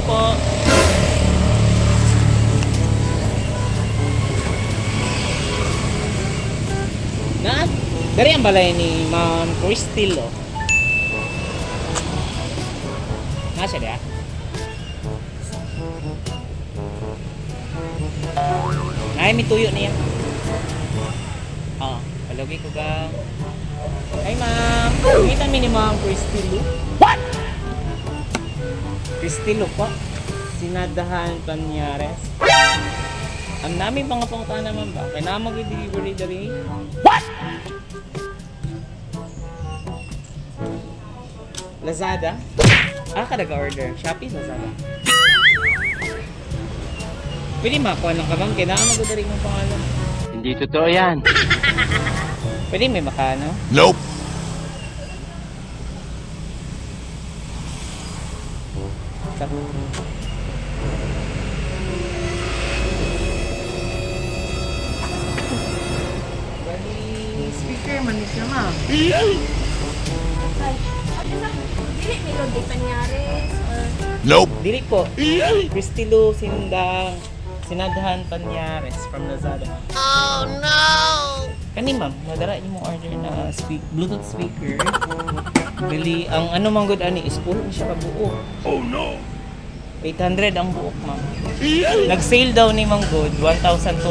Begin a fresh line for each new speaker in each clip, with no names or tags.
po. Na, dari ang balay ni Ma'am Crystal, oh. Na siya diya? Ay, may tuyo niya. Ah, palagi ko ka. Hi, ma'am. Kita mi ni Ma'am Crystal. What? Crystal po. Sinadahan Panyares. Ang nami mga pangutana naman ba? Kaya na mag-delivery dali. What? Lazada? Ah, ka nag-order. Shopee, Lazada. Pwede makuha lang ka, ma'am. Kailangan mag-order yung pangalan.
Hindi totoo yan.
Pwede may makano?
Nope.
Bali, speaker man ni siya, ma'am.
Ay, dili may Lodi Panyares or
Nope.
Dili po. Cristilo Sindang Sinadhan Panyares from Lazada. Oh no! Kani ma'am, nadara niyo mong order na speak, Bluetooth speaker. Bili, ang ano man good ani is pulo ni siya kabuok.
Oh no.
800 ang buok, ma'am. Nag-sale daw ni Mang Good, 1,200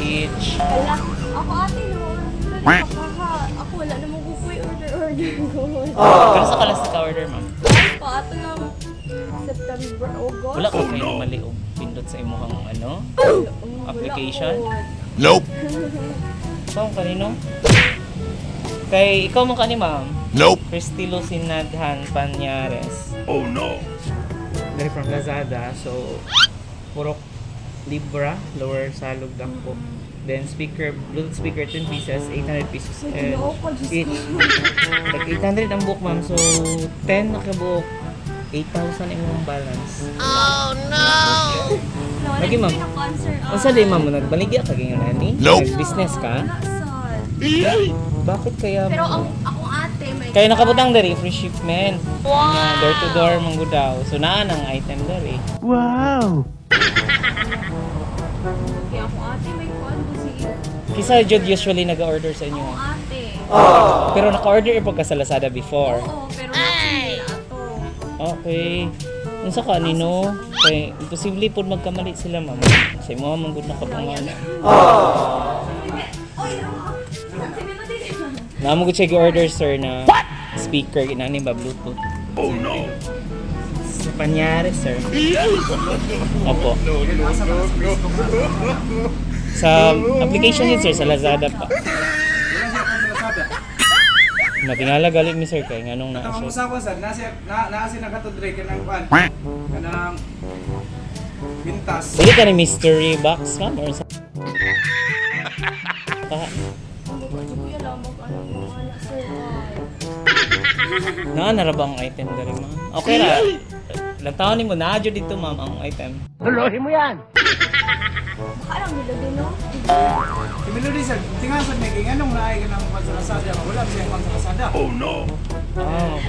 each.
Wala. Ako ate no. Wala ka. Ako wala namang kukuy order order ko.
Pero sa kalas ka order, ma'am.
Pa ato lang September, August.
Wala ko kayo mali og pindot sa imong ano?
Oh, wala
Application?
ko.
Nope.
So, kanino? Kay ikaw man kani, ma'am.
Nope.
Cristilo Sinadhan Panyares.
Oh no.
Dari from Lazada. So, purok Libra, lower salog dako. Then speaker, Bluetooth speaker 10 pieces, 800 pesos.
Ay, Ginoo ko, Diyos ko.
Each. Tag 800 ang book, ma'am. So, 10 na kabuok. 8,000 imong balance.
No,
Lagi, ma'am.
Concert.
Unsa di ma'am mo nagbaligya ka ganyan ani?
Nope.
Nag-business ka?
Wala, sad.
Bakit kaya?
Pero ang akong ate may
Kaya nakabutang diri free shipment. Wow. Door to door man gud daw. So naa nang item diri.
Wow!
Kaya akong ate may kuan ko si
Kisa jud usually nag-order sa inyo.
akong ate.
Pero naka-order po ka sa Lazada before.
Oo, pero nila ato.
Okay. Unsa ka ani no? Kay imposible pud magkamali sila ma'am. Sa imo man gud nakapangan.
Oy, si Melody.
Naa mo gud siya gi-order sir na speaker inani ba Bluetooth.
Oh no.
Sa panyari sir. Opo. Sa application yun sir sa Lazada pa. Natingala galit mi sir kay nganong naa
Ang
siya.
usawa sad nasa na nasa nakatudre kanang kuan. Kanang mintas.
Dili ka ni mystery box ma'am or sa ka?
Kuya lamang ano wala sir.
Naa na ra ba ang item diri ma'am? Okay ra. Lantawan nimo naa jud dito ma'am ang item.
Tuloy mo yan!
Baka lang Melody no?
Si Melody sad tinga sad may kay nganong naay kanang kuan sa Lazada, wala siya kuan sa Lazada.
Oh no.
Oh.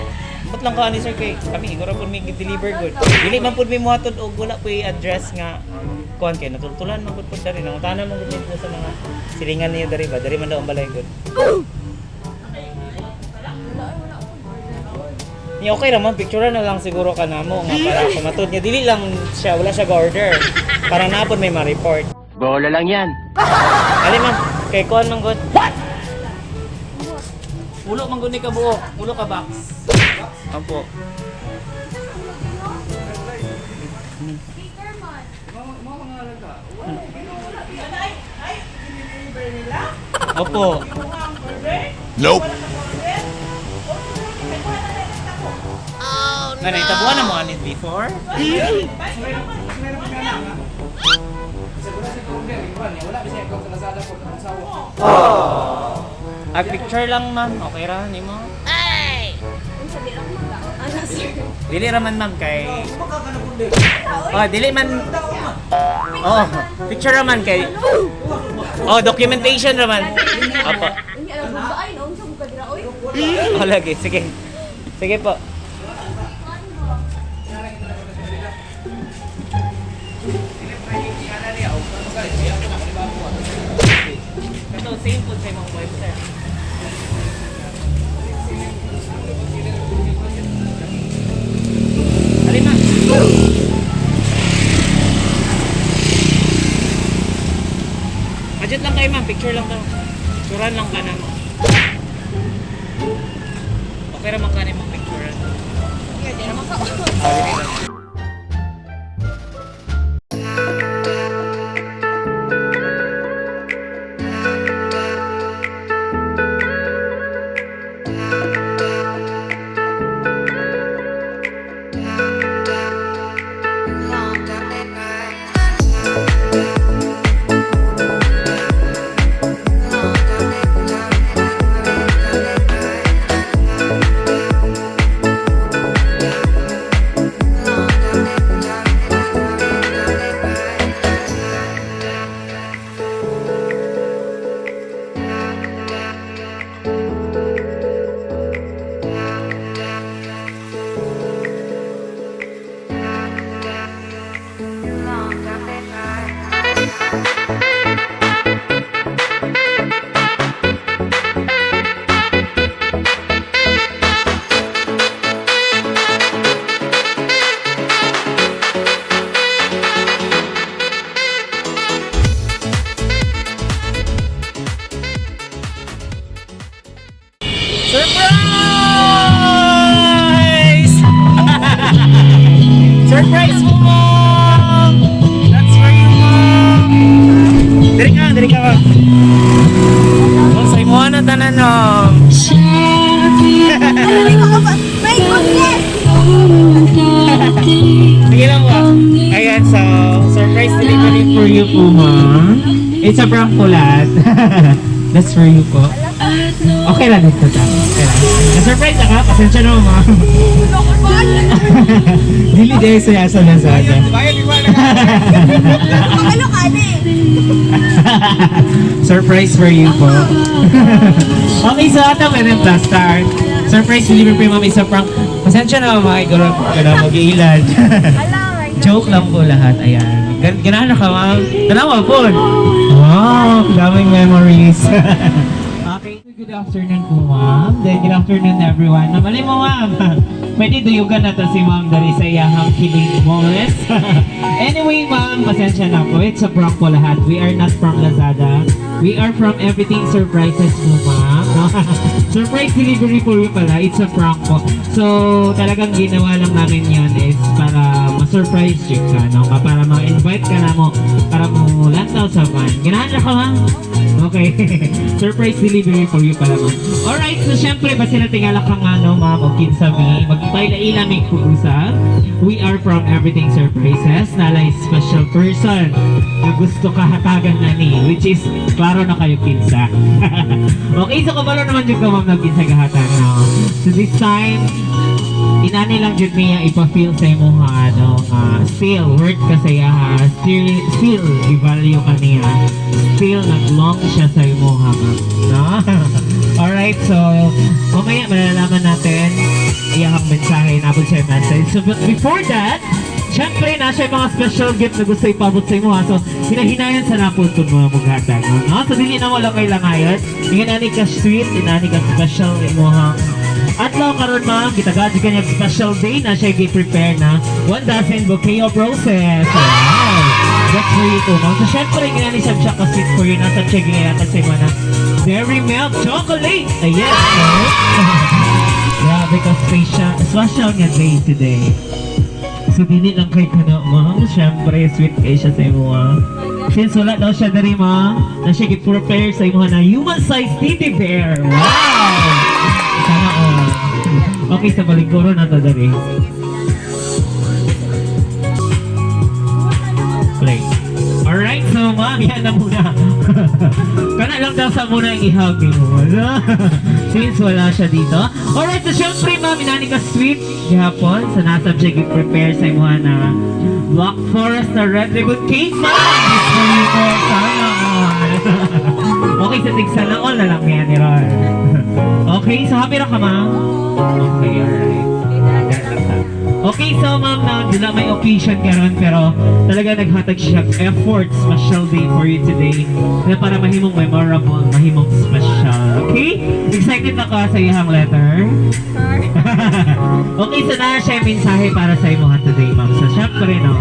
Ba't lang ka ani sir kay kami igora pud mi deliver good. Dili man pud mi mohatod og wala puy address nga kuan kay natultulan man gud pud diri nangutana man gud nito sa mga silingan niyo diri ba diri man daw ang balay gud.
Wala ay wala akong order.
Ni okay ra man picture na lang siguro ka namo nga para kumatod niya dili lang siya wala siya ga-order para napod may ma-report.
Bola lang yan.
Ali ma'am, kay kuan man gud. What? Ulo man gud ni kabuok, ulo ka box. Opo.
Speaker man.
Opo.
Nope.
Nga naitabuan na mo anit before?
Meron pa na nga. Sa wala siya order kuan, wala siya kuan sa Lazada po ang usawa.
Ah, picture lang ma'am. Okay ra nimo.
Unsa di lang magkaon ana sir.
Dili ra man ma'am kay Oh, dili man. Oh, picture ra man kay Oh, documentation ra man. Opo.
Unya lang ba ay no unsa mo ka dira oy?
Oh, lagi. Sige. Sige po. So, same po sa imong wife, sir. Dali na. Budget lang kayo, ma'am. Picture lang daw. Picturean lang ka na mo. Okay ra man ka mong picturean.
Here, di naman ka.
Surprise! Surprise mo, ma'am! That's for you, ma'am! Diri ka, ma'am. Oh, sa imo na tanan, ma'am.
Ay, ko pa. My goodness!
Sige lang ba? Ayan, so, surprise delivery for you po, ma'am. It's a prank po lahat. That's for you po. Okay lang dito, ta. Okay lang. Na-surprise na ka? Pasensya na, ma'am. Dili dahil sa yasa na sa akin.
Bayad, igual na ka.
Pangalo ka na eh.
Surprise for you po. Okay, so ata meron plus start. Surprise delivery po yung ma'am, isa prank. Pasensya na mga igoro ka na mag-iilan.
Ala, my God.
Joke lang po lahat. Ayan. Ganahan na ka, ma'am. Tanawa po. Wow, daming memories. Okay, good afternoon po, ma'am. Then, good afternoon, everyone. Namali mo, ma'am. Pwede duyugan na to si ma'am dari sa iyahang kiling moments. Anyway, ma'am, pasensya na po. It's a prank po lahat. We are not from Lazada. We are from Everything Surprises po, ma'am. Surprise delivery po yun pala. It's a prank po. So, talagang ginawa lang namin yan is para ma-surprise you ka, no? Para ma-invite ka na mo, para mo lantaw sa van. Ganahan na ka, ma'am? Okay. Surprise delivery for you pala, ma'am. Alright, so syempre, basta na tingala ka nga, no, ma'am, o kinsa mi, magpaila-ila may kuusap. We are from Everything Surprises, nalay special person na gusto ka hatagan na ni, which is, klaro na kayo kinsa. Okay, so kabalo naman yung ka, ma'am, na kinsa kahatag, no? So this time, inani lang jud niya ipa-feel sa imo ha ano nga still worth ka sa iya ha, still i-value ka niya, still nag-long siya sa imo ha, ma'am, no. Alright, so mamaya malalaman natin iyang mensahe nabot siya yung message. So but before that, syempre, na siya yung mga special gift na gusto ipabot sa imo ha. So hinahinayan sa napod kung mga mughatag, no? No? So dili na mo lang kay langayon. Inani ka sweet, inani ka special imuhang adlaw karon, ma'am, gitagaan jud kanya special day na siya gi-prepare na one dozen bouquet of roses. Wow! That's for you too, ma'am. So, syempre, ginani siya siya ka-sweet for you. Nasa siya gingayatan sa mga Dairy Milk Chocolate! Ayan, so. Grabe ka special, special nga day today. So, dili lang kay kuno, ma'am. Syempre, sweet kay siya sa imo, ah. Since wala daw siya diri, ma'am, na siya gi-prepare sa imo na human-sized teddy bear. Wow! Sana all. Okay, sa baliguro na to diri. Play. Alright, so ma'am, yan na muna. Kana lang daw sa muna yung ihag mo. Wala. Since wala siya dito. Alright, so syempre ma'am, inani ka sweet gihapon. Sa nasa siya prepare sa imo na Black Forest na Red Ribbon Cake, ma'am. It's for you po. Sana all. Okay, sa tig sana all na lang yan ni Ron. Okay, so happy ra ka, ma'am? Okay, alright. Okay, so ma'am, na dila may occasion karon pero talaga naghatag siya og effort, special day for you today na para mahimong memorable, mahimong himong special. Okay? Excited na ka sa iyang letter?
Sure.
Okay, so na siya yung mensahe para sa imo today, ma'am. So, syempre, no,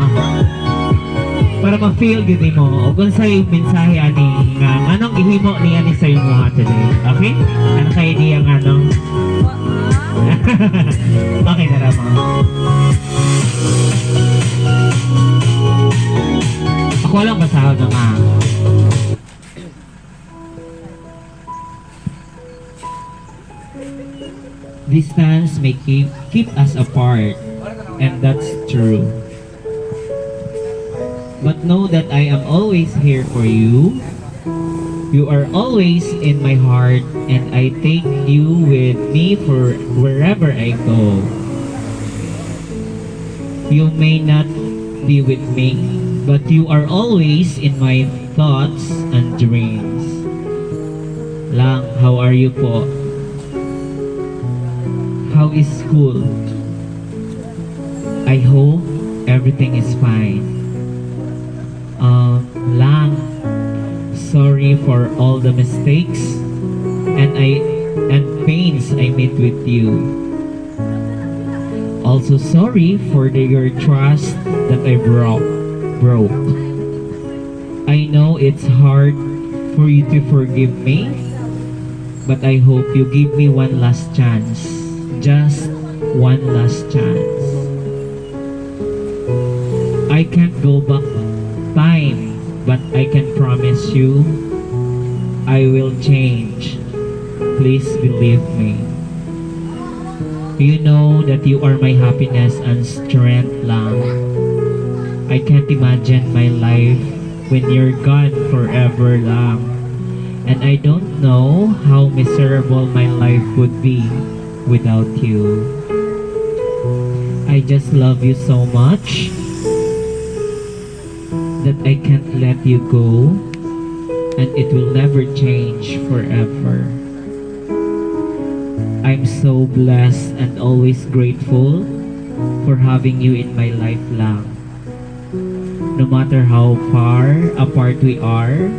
para ma-feel gud mo o kung sa'y mensahe ani nga anong gihimo niya ni sa imo today. Okay? Ano kay niya nga no? Okay na ra, ma'am. Ako lang basahon na nga. Distance may keep us apart, and that's true. But know that I am always here for you. You are always in my heart, and I take you with me for wherever I go. You may not be with me, but you are always in my thoughts and dreams. Lang, how are you po? How is school? I hope everything is fine. Lang, sorry for all the mistakes and pains I made with you. Also sorry for your trust that I broke. I know it's hard for you to forgive me, but I hope you give me one last chance. Just one last chance. I can't go back time, but I can promise you I will change. Please believe me. You know that you are my happiness and strength, lang. I can't imagine my life when you're gone forever, lang. And I don't know how miserable my life would be without you. I just love you so much that I can't let you go, and it will never change forever. I'm so blessed and always grateful for having you in my life, lang. No matter how far apart we are,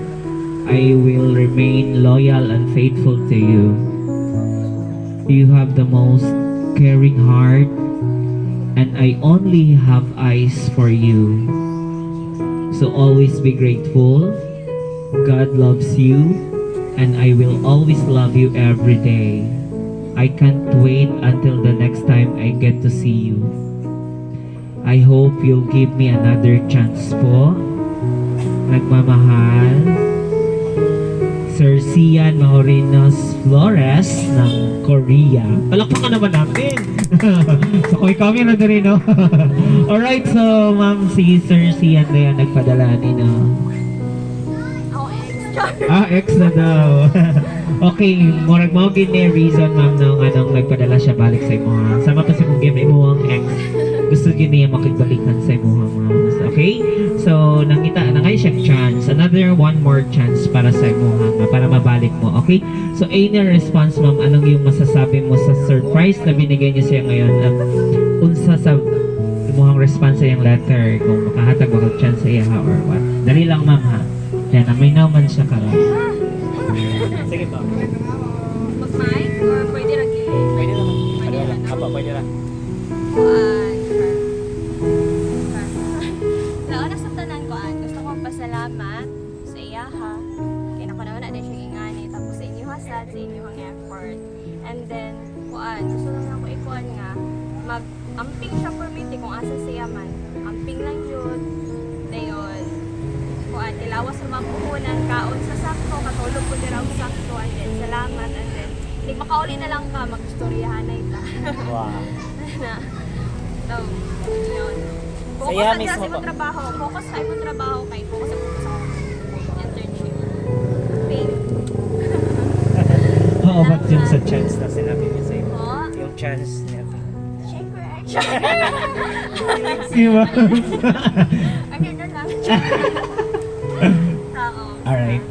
I will remain loyal and faithful to you. You have the most caring heart, and I only have eyes for you. So always be grateful. God loves you, and I will always love you every day. I can't wait until the next time I get to see you. I hope you'll give me another chance po. Nagmamahal, Sir Sian Mahorinos Flores ng Korea. Palakpakan naman natin. So kung ikaw meron na rin, no? Alright, so ma'am, si Sir Sian na yan nagpadala ni, no?
Ako ex. Char.
Ah, ex na daw. Okay, murag mao gid ni reason, ma'am, no, anong nagpadala siya balik sa imo ha. Sama pa sa imong game imo ang ex. Gusto gyud niya makigbalikan sa imo ma'am. Okay? So nangita na kayo siya chance. Another one more chance para sa imo ha, nga para mabalik mo. Okay? So any response, ma'am, anong yung masasabi mo sa surprise na binigay niya siya ngayon at unsa sa imuhang response sa iyang letter kung makahatag ba kag chance sa iya ha or what? Dali lang, ma'am, ha. Yan, may naman siya karon.
Sige pa.
Mag-mic or pwede ra gid?
Pwede naman.
Pwede
Pwede
na.
lang. Apo, pwede lang.
Kuan. Nauna sa tanan ko an, gusto kong pasalamat sa iya ha. Kay nako naman na siya ingani tapos sa inyo hasad, sa inyong effort. And then kuan, gusto lang ako ikuan nga mag amping siya for me kung asa siya man. Amping lang yun. Dayon kuan, tilawas sa mga puhunan, kaon sa sakto, katulog ko dira og sakto, and then salamat, and then hindi makauli na lang ka, magstoryahan na ita.
Wow.
Na. So, yun. Focus
Saya
lang
mismo
sa imong
po.
trabaho. Focus sa imong trabaho kay focus sa internship. Thank
Oo, ba't yung sa chance na sinabi niya sa iyo?
po.
Yung chance niya.
Shaker.
Si ma'am.
Ano na lang. Oo.
Alright.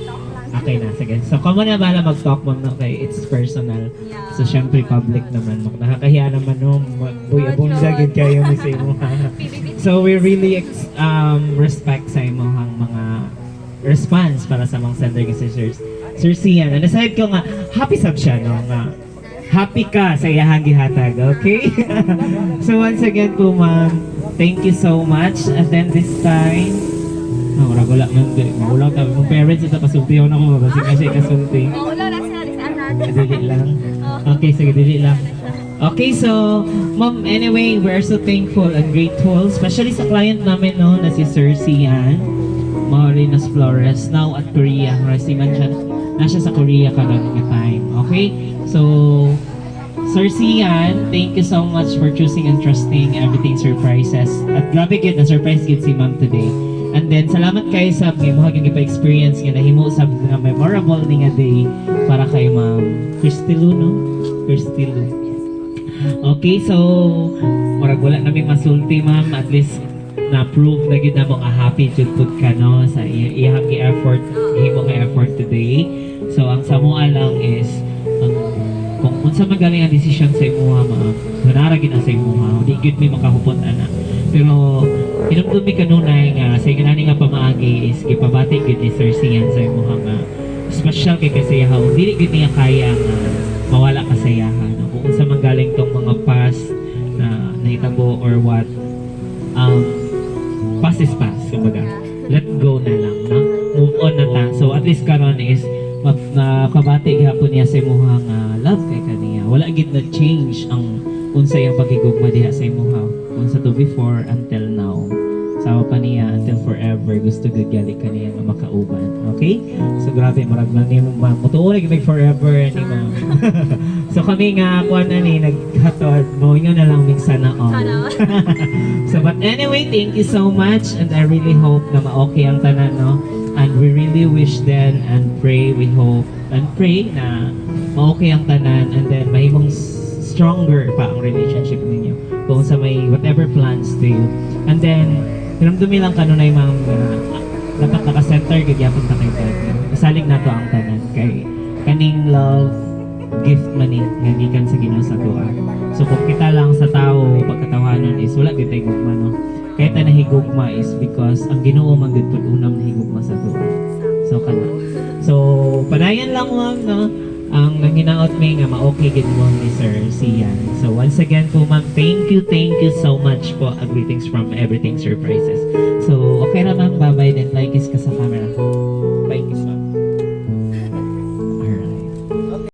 Talk lang.
Okay na, sige. So, kamo na bala mag-talk, ma'am, no? Kay it's personal.
Yeah.
So, syempre, public naman. Nakakahiya naman, no? Buy, abong gid kayo mi sa imo.
PBB.
So, we really respect sa imo ang mga response para sa mga sender nga si Sir Sian. And aside ko nga happy sab siya, no, nga happy ka sa iyahang gihatag, okay? So once again po, ma'am, thank you so much. And then this time, no, wala wala man di. Wala ta mong parents ito kasultihon ako kasi kasi kasulti.
Oh, wala na siya sa anak.
Dili lang. Okay, sige, dili lang. Okay, so, ma'am, anyway, we're so thankful and grateful, especially sa client namin, no, na si Sir Sian Maurinas Flores, now at Korea. Rasi man siya, nasa sa Korea karon nga time. Okay? So, Sir Sian, thank you so much for choosing and trusting Everything Surprises. At grabe gid na surprise gid si ma'am today. And then, salamat kay sab nga mo yung ipa-experience nga nahimo sab nga memorable ni nga day para kay Ma'am Christy Lu, no? Christy Lu. Okay, so murag wala nami masulti, ma'am. At least na-prove na gid namo nga happy jud pud ka, no, sa iyang gi-effort, himo nga effort today. So ang samoa lang is ang kung unsa man galing ang desisyon sa imuha, ma'am, hunara gid na sa imuha, di gyud may makahupot ana. Pero hinumdumi kanunay nga sa ingani nga pamaagi is gipabati gyud ni Sir Sian sa imuha nga special kay kasi ha, dili gyud niya kaya nga mawala ka sa iyaha, no? Kung unsa man galing tong mga past na nahitabo or what, past is past, kumbaga let go na lang, no, move on na ta. So at least karon is napabati gihapon niya sa imuha nga love kay kaniya, wala gid na change ang unsa iyang pagigugma diha sa imuha, unsa to before until now, sama pa niya until forever. Gusto gud gali kaniya nga makauban. Okay, so grabe, murag lang nimo, ma'am, mutuo lagi may forever ni ma'am. So kami nga kuan na ni naghatod mo ingon na lang mig sana all.
Sana all.
So but anyway, thank you so much and I really hope na ma-okay ang tanan, no? And we really wish then and pray, we hope and pray na ma-okay ang tanan and then mahimong stronger pa ang relationship ninyo kung sa may whatever plans to you. And then hinumdumi lang kanunay, ma'am, nga dapat naka-center gid gyapon ta kay God, no? Isalig nato ang tanan kay kaning love gift man ni nga gikan sa Ginoo sa atoa. So kung kita lang sa tao pagkatawanan is wala gyud tay gugma, no. Kaya ta nahigugma is because ang Ginoo man gud pud unang nahigugma sa atoa. So kana. So padayon lang, ma'am, no. Ang nanginaot mi nga ma-okay gid mo ni Sir Sian. So once again po, ma'am, thank you so much po. And greetings from Everything Surprises. So okay ra, ma'am, bye-bye, then like kiss ka sa camera.